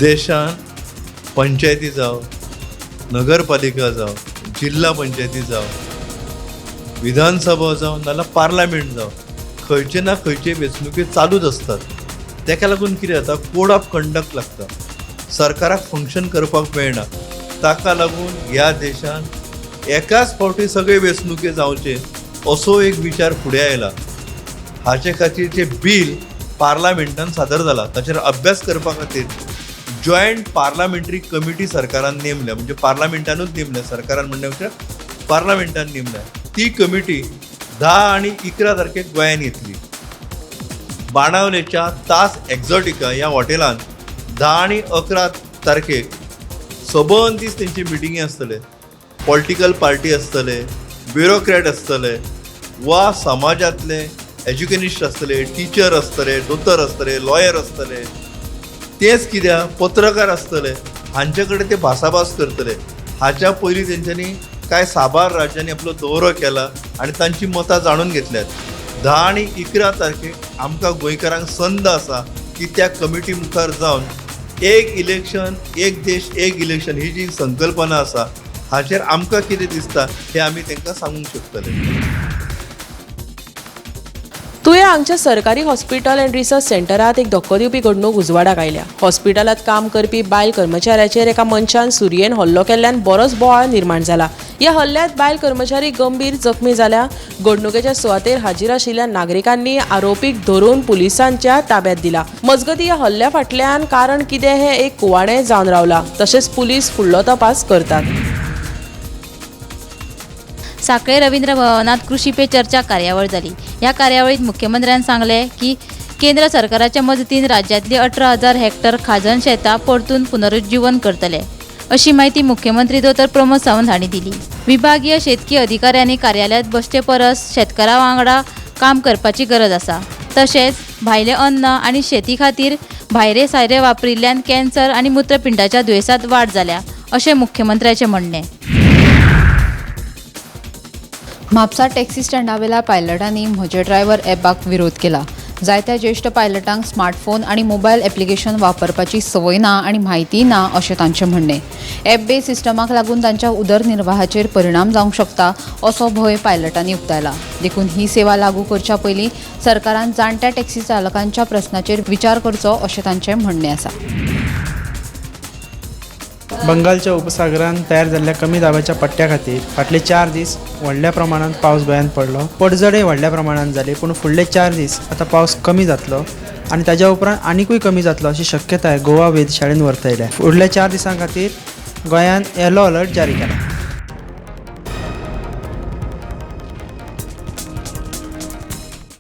देशांत पंचायती जावं, नगरपालिका जावं, जिल्हा पंचायती जावं, विधानसभा जावं, नाजाल्यार पार्लामेंट जावं, खंयचे ना खंयचे वेंचणुके चालूच आसतात. तेका लागून कितें जाता, कोड ऑफ कंडक्ट लागता, सरकाराक फंक्शन करपाक मेळना. ताका लागून ह्या देशांत एकाच फावटी सगळे वेंचणुके जावचे असो एक विचार फुडें आयला. हाचे खातीर जें बील पार्लामेंटान सादर जाला ताचेर अभ्यास करपा खातीर जॉयंट पार्लामेंटरी कमिटी सरकारान नेमल्या, म्हणजे पार्लामेंटानूच नेमल्या, सरकारान म्हणल्या पेक्षा पार्लामेंटान नेमल्या. ती कमिटी 10 आनी 11 तारखेक गोंयान येतली. बाणावलेच्या तास एक्झॉटिका ह्या हॉटेलान 10 आनी 11 तारखेक सबंद दीस तेंची मिटिंगी आसतले. पॉलिटिकल पार्टी आसतले, ब्युरोक्रॅट आसतले वा समाजांतले एज्युकेनिस्ट आसतले, टिचर आसतले, दोतोर आसतले, लॉयर आसतले, तेच कित्याक पत्रकार आसतले, हांचे कडेन ते भासाभास करतले. हाच्या पयलीं तेंच्यांनी कांय साबार राज्यांनी आपलो दौरो केला आनी तांची मतां जाणून घेतल्यात. 10 आनी 11 तारखेक आमकां गोंयकारांक संद आसा की त्या कमिटी मुखार जावन एक इलेक्शन एक देश एक इलेक्शन ही जी संकल्पना आसा हाचेर आमकां कितें दिसता हें आमी तांकां सांगूंक शकतले. तुया हांगच्या सरकारी हॉस्पिटल अँड रिसर्च सेंटरात एक धक्को दिवपी घडणूक उजवाडाक आयल्या. हॉस्पिटलांत काम करपी बायल कर्मचाऱ्याचेर एका मनशान सुरयेन हल्लो केल्ल्यान बरोच बोवाळ निर्माण जाला. ह्या हल्ल्यांत बायल कर्मचारी गंभीर जखमी जाल्या. घडणुकेच्या सुवातेर हाजीर आशिल्ल्या नागरिकांनी आरोपीक धरून पुलिसांच्या ताब्यात दिला. मजगतीं ह्या हल्ल्या फाटल्यान कारण कितें हें एक कुवाडें जावन रावलां. तशेंच पुलीस फुडलो तपास करतात. साखळे रवींद्र भवनात कृषी पे चर्चा कार्यावळ जाली. ह्या कार्यावळीत मुख्यमंत्र्यान सांगले की केंद्र सरकाराच्या मजतीन राज्यांतली 18,000 हेक्टर खाजन शेतां परतून पुनरुज्जीवन करतले, अशी म्हायती मुख्यमंत्री दोतोर प्रमोद सावंत हांणी दिली. विभागीय शेतकी अधिकाऱ्यांनी कार्यालयांत बसचे परस शेतकारां वांगडा काम करपाची गरज आसा. तशेंच भायलें अन्न आनी शेती खातीर भायरे सायरे वापरिल्ल्यान कॅन्सर आनी मूत्रपिंडाच्या दुयेंसांत वाड जाल्या, अशें मुख्यमंत्र्याचें म्हणणें. म्हापसा टॅक्सी स्टँडावेल्या पायलटांनी म्हजे ड्रायव्हर ॲपाक विरोध केला. जायत्या ज्येश्ठ पायलटांक स्मार्टफोन आनी मोबायल एप्लिकेशन वापरपाची संवय ना आनी म्हायती ना अशें तांचें म्हणणें. ॲप बेज सिस्टमाक लागून तांच्या उदरनिर्वाहाचेर परिणाम जावंक शकता असो भंय पायलटांनी उक्तायला. देखून ही सेवा लागू करच्या पयलीं सरकारान जाणट्या टॅक्सी चालकांच्या प्रस्नाचेर विचार करचो अशें तांचें म्हणणें आसा. बंगालच्या उपसागरान तयार जाल्ल्या कमी दाबाच्या पट्ट्या खातीर फाटले 4 दीस व्हडल्या प्रमाणांत पावस गोंयांत पडलो. पडझडय व्हडल्या प्रमाणांत जाली, पूण फुडले 4 दीस आतां पावस कमी जातलो आनी ताज्या उपरांत आनिकूय कमी जातलो अशी शक्यताय गोवा वेधशाळेन वर्तयल्या. फुडल्या 4 दिसां खातीर गोंयांत येलो अलर्ट जारी केला.